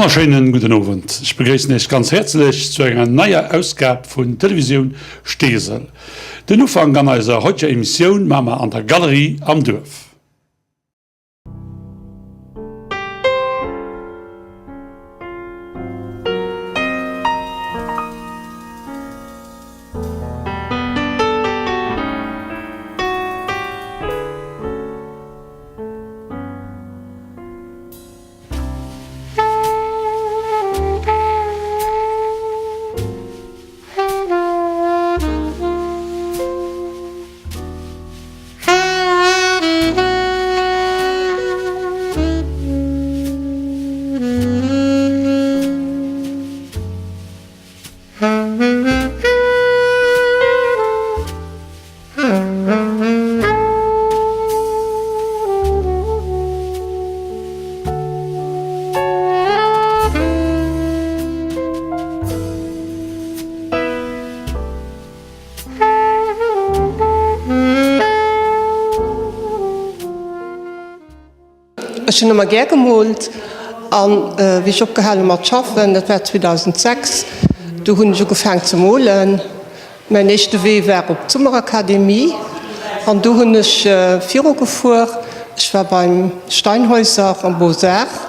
Wonnerschéinen gudden Owend. Ech begréissen Iech ganz häerzlech zu enger neier Ausgab vun Televisioun Steesel. Den Ufank an eiser heuteger Emissioun maa mer an der Galerie am Duerf. Ech hunn ëmmer gär gemoolt an wéi ech opgehalen hu mat schaffen, dat war 2006, du hunn ech ugefaang ze molen. Mäin éischte Wee war op d'Summerakademie an do hunn ech viru gefuer. Ech war beim Steinhäuser am Beaux-Arts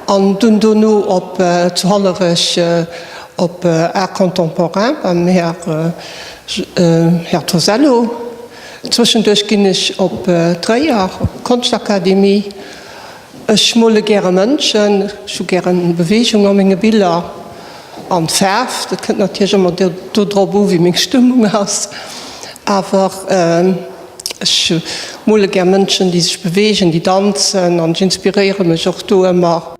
an dunn dono op zu Hollerech op Art Contemporain beim Här Här Tosello. Zwëschenduerch ginn ech op Tréier op d'Konschtakademie. Ech mole gäre Mënschen, ech hu gäre Beweegung a menge Biller an Faarf. Dat kënnt natierlech ëmmer do drop u wéi meng Stëmmung ass, awer ech mole gär Mënschen, déi sech beweegen, déi danzen an ech inspiréiere mech och do ëmmer.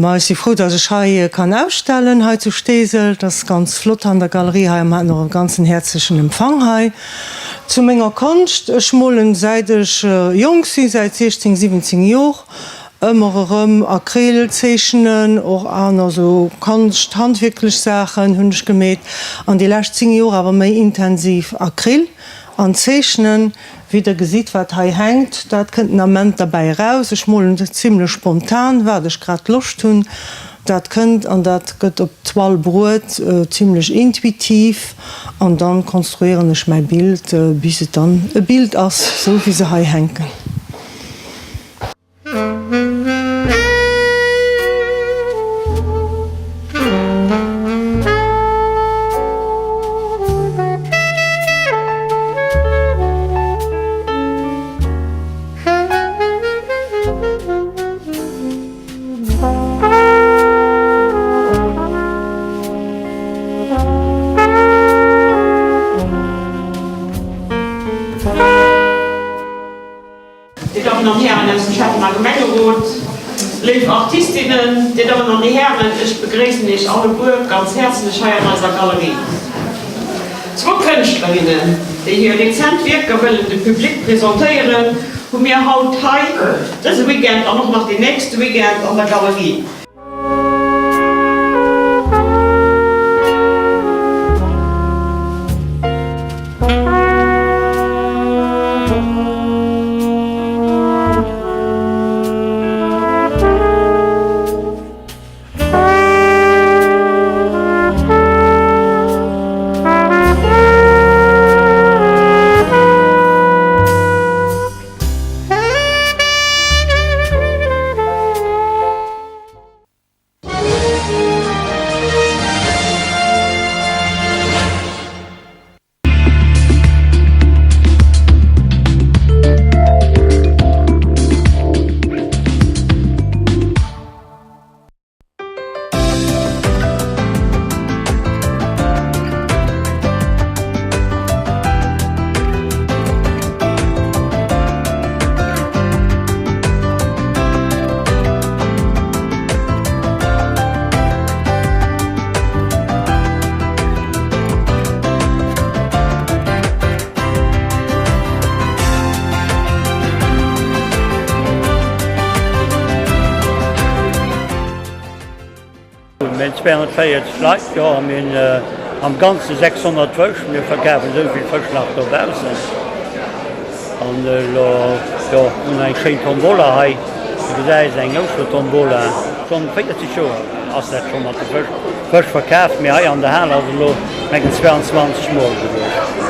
Ma ech si frou, dass ech hei kann ausstellen, hei zu Steesel. Et ass ganz flott an der Galerie hei a mer haten och e ganzen häerzlechen Empfang hei. Zu menger Konscht, Ech molen säit ech jonk sinn, säit 16, 17 Jor. Ëmmer erëm Acryl zeechnen, och aner sou Konscht, handwierklech Saachen hunn ech gemeet. An déi lescht 10 Joer awer méi intensiv Acryl an zeechnen. Wéi der gesitt wat hei hänkt, dat kënnt den Ament derbäi eraus. Ech molen zimlech spontan, wat ech grad Loscht hunn, dat kënnt an dat gëtt op d'Toile bruet, zimlech intuitiv an dann konstruieren ech mäi Bild bis et dann e Bild ass, sou wéi se hei hänken. Dir Dammen an Hären aus dem Schäffen a Gemengerot, léif Artistinnen, Dir Dammen an Dir Hären, ech begréissen Iech alleguer ganz häerzlech hei an eiser Galerie. Zwou Kënschtlerinnen, déi hir rezent Wierker wëllen dem Public presentéieren, hu mir haut hei dëse Weekend an och nach deen nächste Weekend an der Galerie. Mir hunn 240 Leit, jo, a mir hunn. Am Ganze 600 Fësch. Mir verkafen esou vill Fësch nach dobaussen. An elo, jo, hunn mer eng schéin Tombola hei. Du gesäis, eng Ouschtertombola. Schonn 40 Joer ass dat scho mat de Fësch, Fësch verkaf. Mee hei an der Hal ass elo, mengen, 22 Mol gewiescht.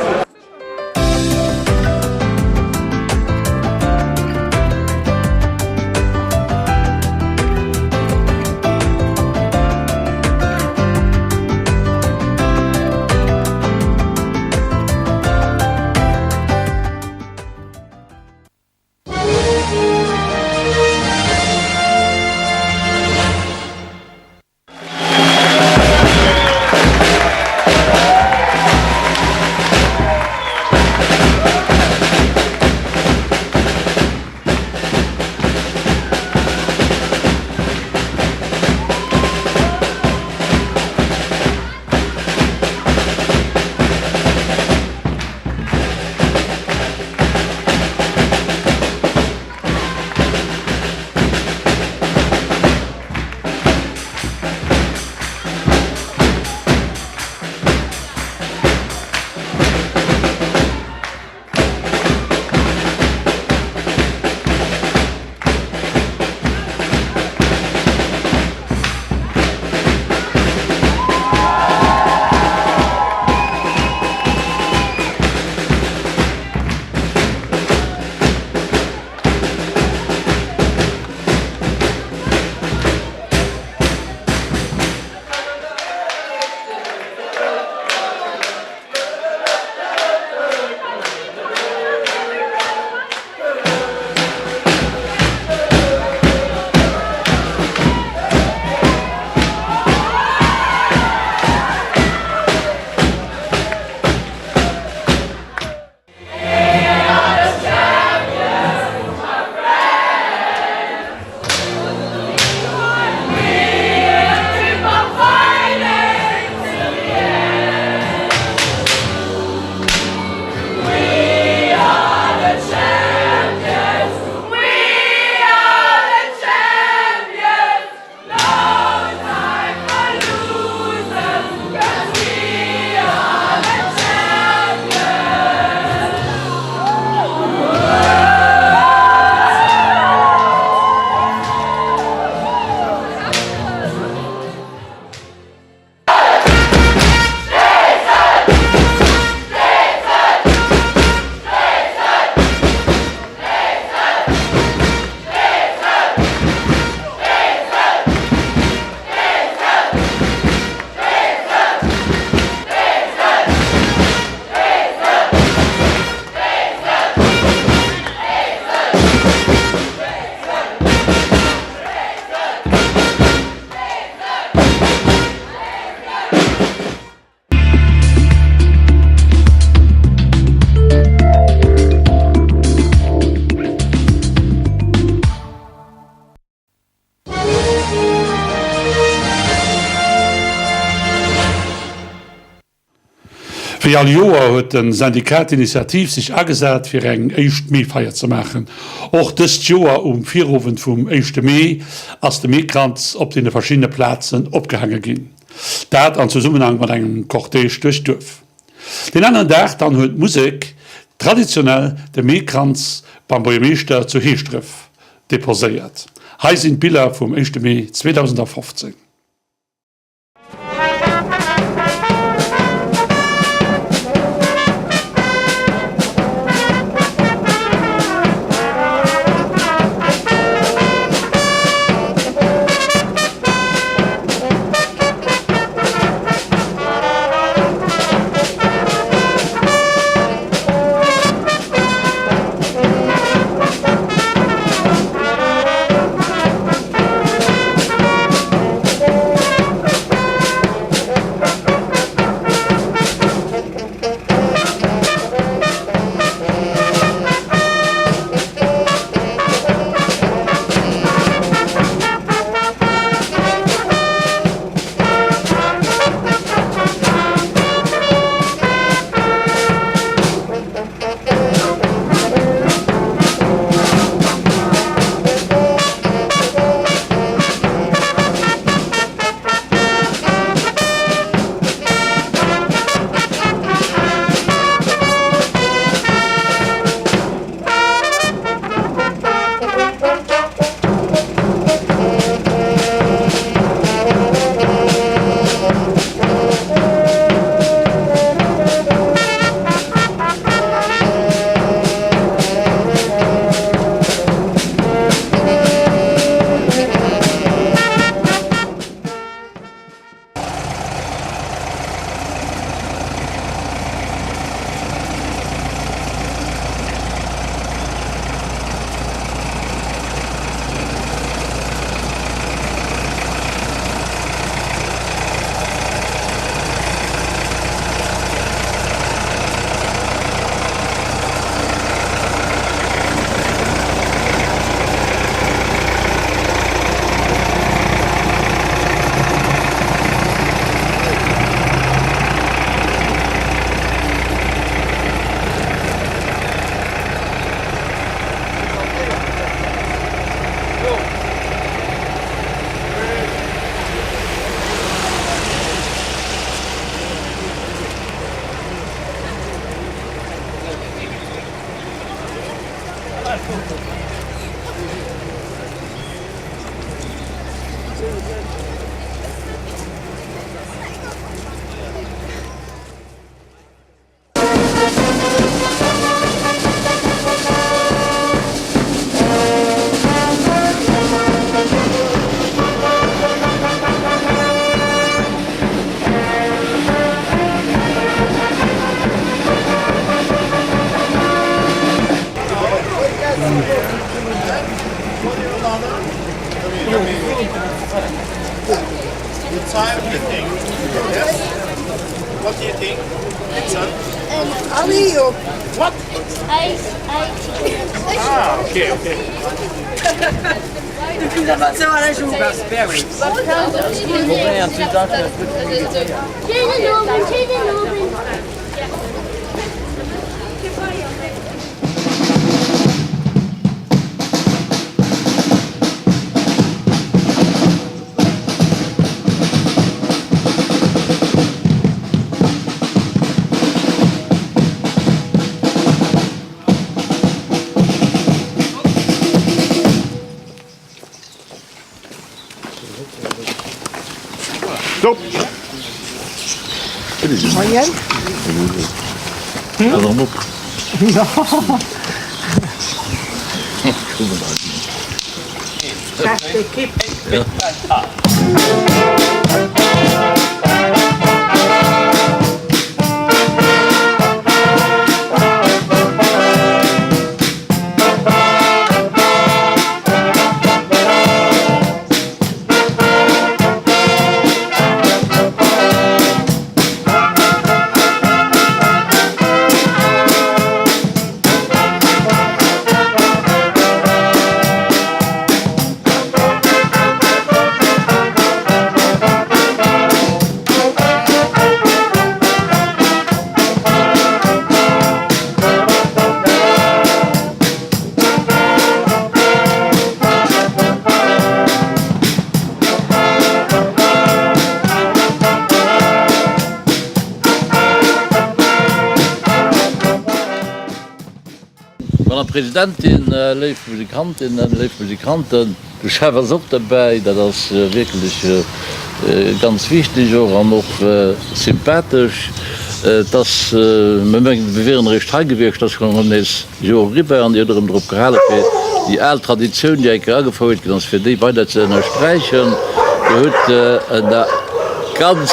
Wéi all Joer huet de Syndicat d'Initiative sech agesat fir eng éischt Meefeier ze maachen. Och dëst Joer um Virowend vum éischte Mee ass de Meekranz op deene verschiddene Plazen opgehaange ginn. Dat an Zesummenhang mat engem Cortège duerch d'Duerf. Deen aneren Dag dann huet d'Musek traditionell de Meekranz beim Buergermeeschter zu Heeschdref deposéiert. Hei sinn d'Biller vum éischte Mee 2015. Madame Presidentin, léif Musikantinnen, léif Musikanten, de Chef ass och derbäi, dat ass wierklech ganz wichteg och an och sympathesch. Et ass, mir mengen, mir wieren eréischt hei gewiescht, et ass schonn erëm nees Joer eriwwer an Dir hutt erëm drop gehale fir déi al Traditioun, déi eng Kéier agefouert ginn ass, fir déi weider ze ënnersträichen. Dir hutt en ganz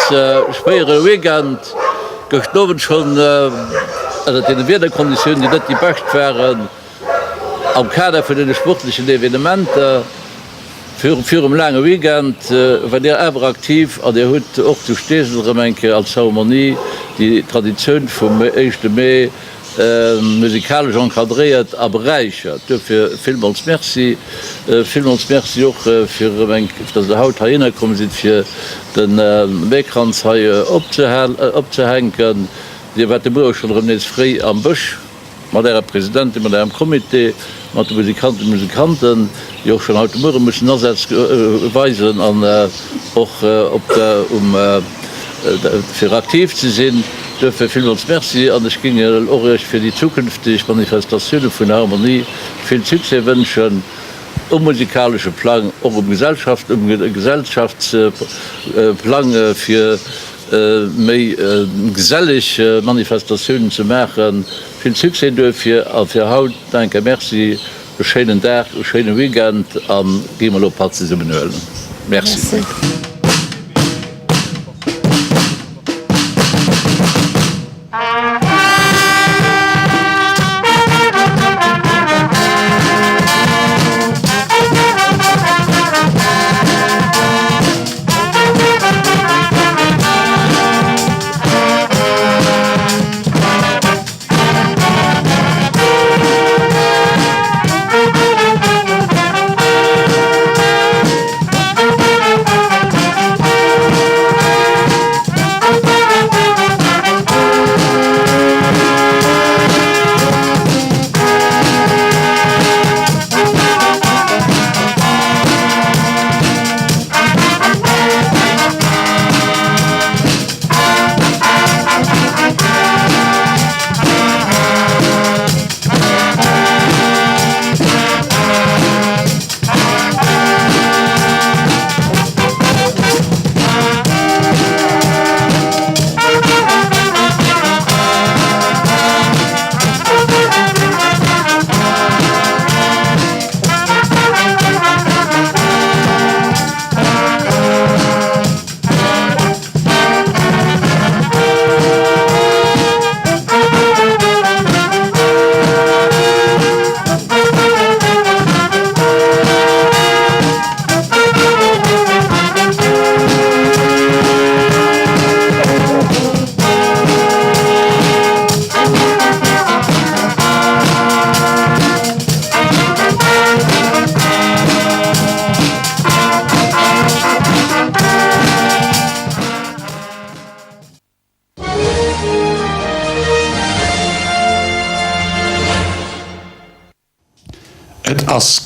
schwéiere Weekend gëscht Owend schonn ënnert deene Wiederkonditiounen, déi net déi bescht waren, am Kader vun deene sportlechen Evenementer virum laange Weekend, waart Dir awer aktiv an Dir hutt och zu Steesel erëm eng Kéier als Harmonie déi Traditioun vum éischte Mee musikalesch encadréiert a beräichert. Duerfir villmools Merci. Villmools Merci och fir erëm eng, dass Der haut heihinner komm sidd, fir de Meekranz hei opzehänken. Dir waart de Muere schonn erëm nees fréi am Bësch mat Ärer Presidentin, mat Ärem Comité, mat de Musikanten a Musikanten, déi och schonn haut de Muere mussen Asaz weisen an och op der um fir aktiv ze sinn. Duerfir villmools Merci an ech géing och Iech fir déi zukünfteg Manifestatioune vun der Harmonie vill Succès wënschen, um musikalesche Plang, och um Gesellschaft um Gesellschaftsplang, fir méi geselleg Manifestatiounen ze maachen. Vill Succès duerfir a fir haut danke Merci, e schéinen Dag, e schéine Weekend a gi mer elo e Patt zesummen huelen. Merci.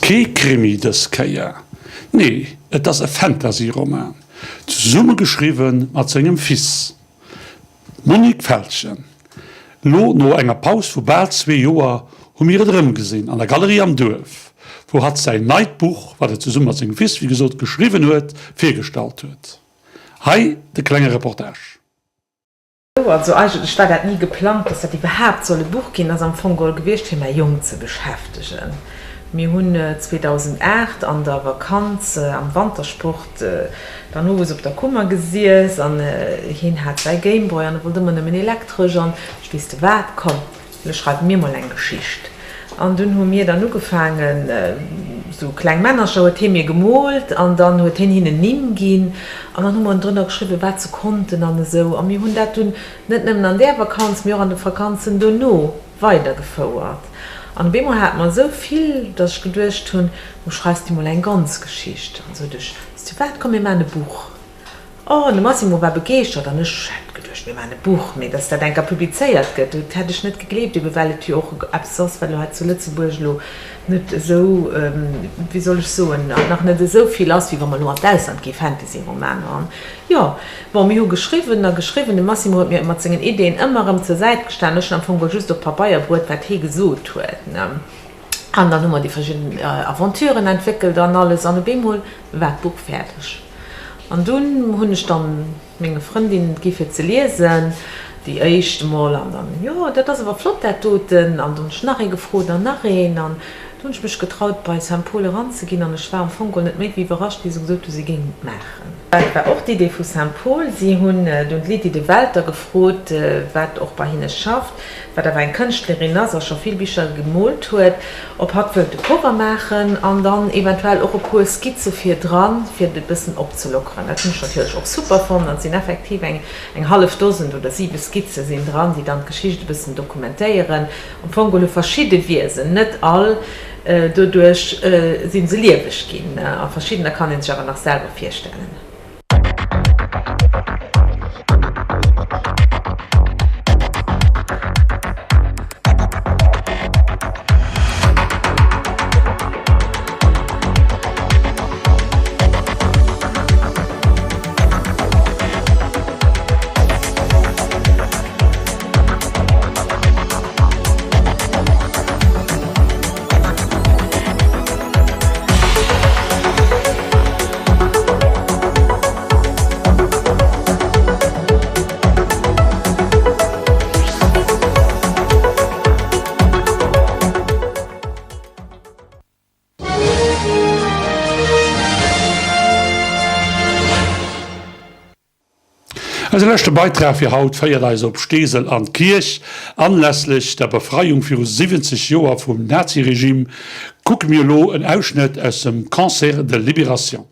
kee Krimi dës Kéier, nee, et ass e Fantasy-Roman, zesumme geschriwwe mat sengem Fils. D'Monique Feltgen, Lo no enger Paus vu bal zwee Joer hu mir et erëmgesinn an der Galerie am Duerf, wou hatt säin neit Buch, wat et zesumme mat sengem Fils wéi gesot geschriwwen huet, virgestallt huet. Hei de klenge Reportage. Also eigentlech war dat ni geplangt, dass dat iwwerhaapt soll e Buch ginn. Ass am Fong geholl gewiescht fir mäi Jong ze beschäftegen. Mir hunn 2008 an der Vakanz am Wantersport dann owes op der Kummer gesiess an hien hat säi Gameboy an e wollt ëmmer nëmmen elektresch an ech, weess de wat, komm lo schreiwe mir mol eng Geschicht. An dunn hu mir dann ugefaangen, sou kleng Männercher huet hie mir gemoolt an dann huet hien hinnen Nimm ginn an dann hu mer drënner geschriwwen, wat se konnten an esou. A mir hunn dat dunn net nëmmen an där Vakanz, mee och an de Vakanzen dono weidergefouert. An op eemol hate mer esou vill, datt ech geduecht hunn, Lo schreifs de mol eng ganz Geschicht. An sot ech, Weess du wat, komm mir maachen e Buch. Oh, an de Massimo war begeeschtert an ech hat geduecht, mir maachen e Buch, mee datt dat enker publizéiert gëtt, dat hätt ech net gegleeft, ebe well et jo och eppes ass, wat elo hei zu Lëtzebuerg elo net esou, wéi soll ech soen, nach net esou vill ass, wéi wa mer elo an d'Ausland gi Fantasy-Romaner. An jo, Bon, mir hu geschriwwen a geschriwwen. De Massimo huet mir mat sengen Ideeën ëmmer erëm zur Säit gestanen. Ech hunn am Fong geholl just op Pabeier bruet, wat hee gesot huet. An dann hu mer déi verschidden Aventuren entwéckelt an alles. An op eemol war d'Buch fäerdeg. An dunn hunn ech dann menge Frëndinnen et gi fir ze liesen, déi éischt emol. An dann, jo, dat ass awer flott dat doten. An dann hunn ech nach ee gefrot an nach een. An du hunn ech mech getraut, bei Saint-Paul eranzeginn. An ech war am Fong geholl net méi wéi iwwerrascht, wéi se gesot hu si géingen et maachen. Dat war och d'Idee vu Saint-Paul. Si hunn dunn d'Lydie Develter gefrot, wat och bei hinne schafft, wat awer eng Kënschtlerin ass a scho vill Bicher gemoolt huet, ob hatt wëllt de Cover maachen an dann eventuell och e puer Skizze fir dran, fir et e bëssen opzelockeren. Dat hunn ech natierlech och super fonnt an et sinn effektiv eng eng hallef Dosen oder siwe Skizze sinn dran, déi dann d'Geschicht e bëssen dokumentéieren. Am Fong geholl hu verschidde Wiesen, net all, Doduerch si se lieweg ginn a verschiddener kann ee sech awer nach selwer virstellen. Eise leschte Beitrag fir haut féiert eis op Steesel an d'Kierch. Anlässlech der Befreiung viru 70 Joer vum Naziregime kucke mir elo en Ausschnëtt aus dem Concert de Libération.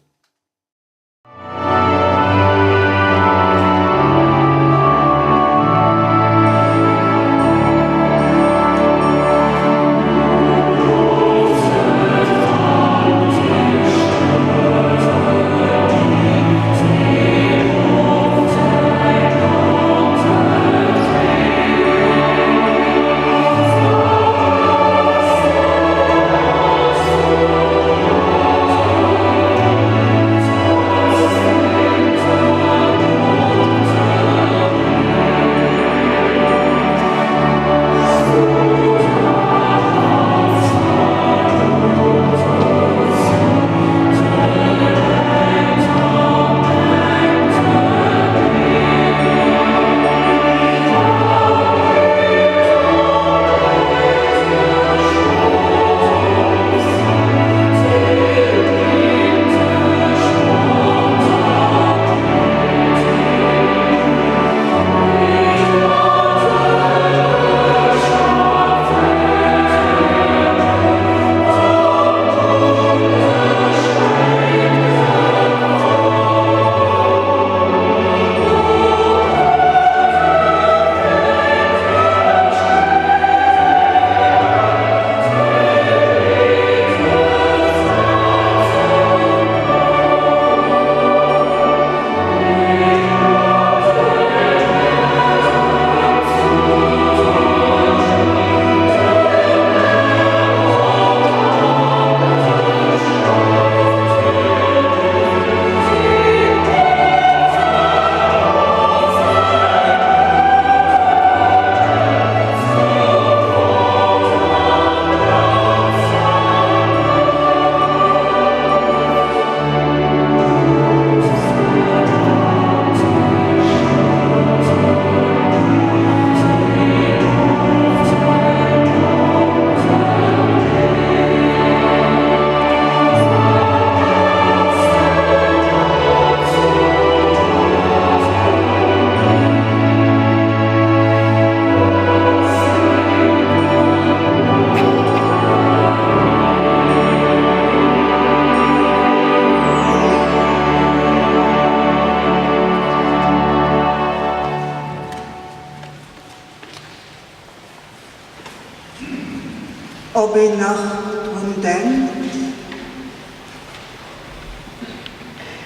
Ob een nach drun denkt?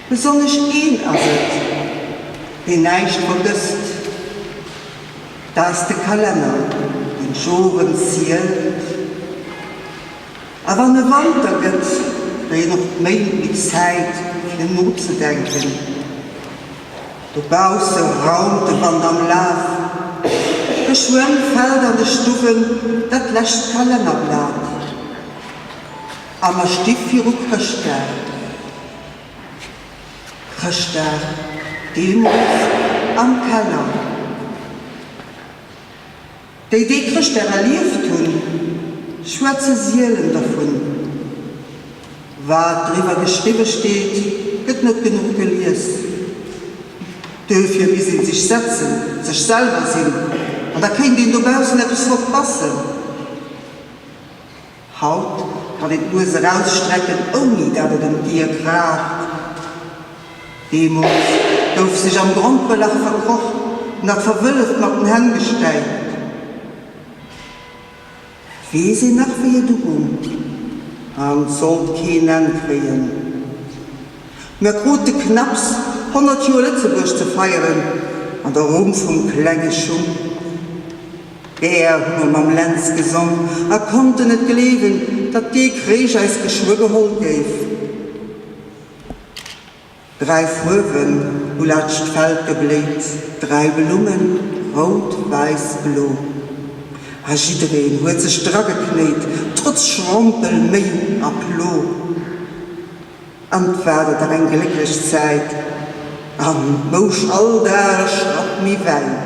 Besonnesch een ass et, deen näischt vergësst, 't ass de Kalenner, deen d'Joren zielt. A wann e Wanter gëtt, kréien och d'Méint méi Zäit fir nozedenken. Dobausse raumt de Wand am Laf, geschwënn fält an de Stuffen dat lescht Kalennerblat a mer sti viru Chrëschtdag. Chrëschtdag deemools am Keller. Déi dee Chrëschtdag erlieft hunn, schwätze sielen dervun. Wat driwwer geschriwwe steet, gëtt net genuch gelies. Duerfir misst een sech setzen, sech selwer sinn, an da kéint een dobaussen eppes verpassen. Haut kann een d'Nues erausstrecken, ouni dat et ëm d'Dier kraacht. Deemools gouf sech am Gromperelach verkroch an dat Verwëlleft mat den Hänn gestäipt. Weess een nach wéi et ugung an sollt keen Enn kréien. Mer krute knapps 100 Joer Lëtzebuerg ze feieren an der Rumm vum klenge Schung. Gär hu mer mam Lentz gesong a konnten net gleewen, datt dee Kréich eis geschwë geholl géif. Dräi Fuerwen hu laanscht d'Feld gebléit, dräi Blummen, rout, wäiss, blo. A jiddereen huet sech drageknéit, trotz Schrompel, Méi a Plo. An 't war der dach eng glécklech Zäit, an 't mouch all Dag e Schratt méi wäit.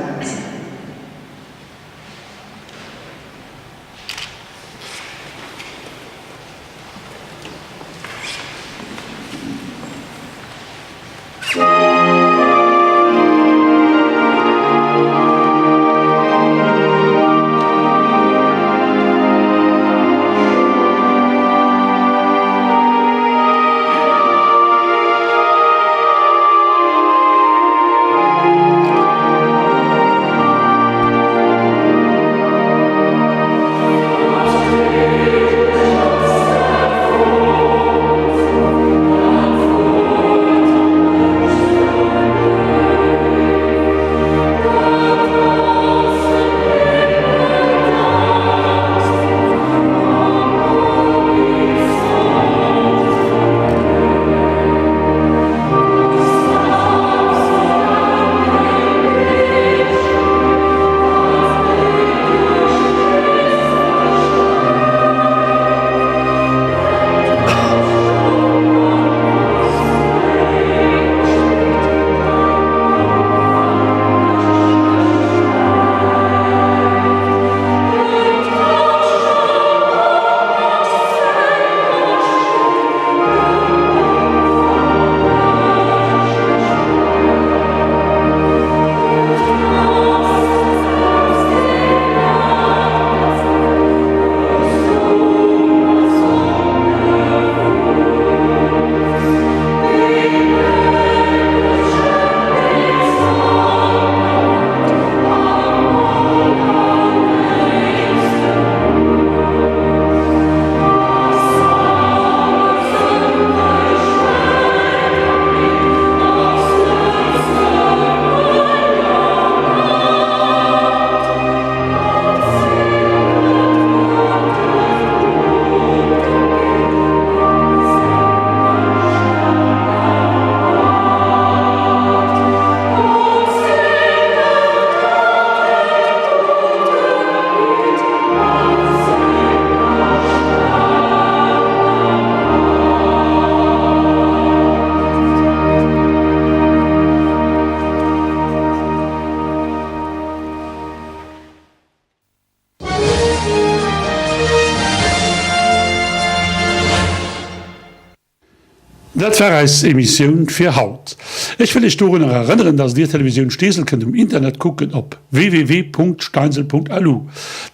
Dat war eis Emissioun fir haut. Ech wëll Iech dorunner erënneren, dass Dir Televisioun Steesel kënnt um Internet kucken op www.steinsel.lu.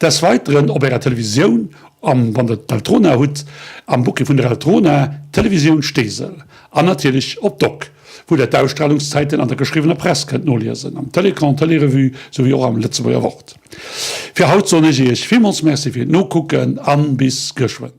Des Weiteren op Ärer Televisioun, am, wann Der d'Eltrona hutt, am Bouquet vun der Eltrona, Televisioun Steesel. An natierlech op Doc, wou Der d'Ausstralungszäiten an der geschriwwener Press kënnt noliesen, am Télécran, Télérevue souwéi och am Lëtzebuerger Wort. Fir haut soen ech iech villmools Merci fir d'Nokucken an bis geschwënn.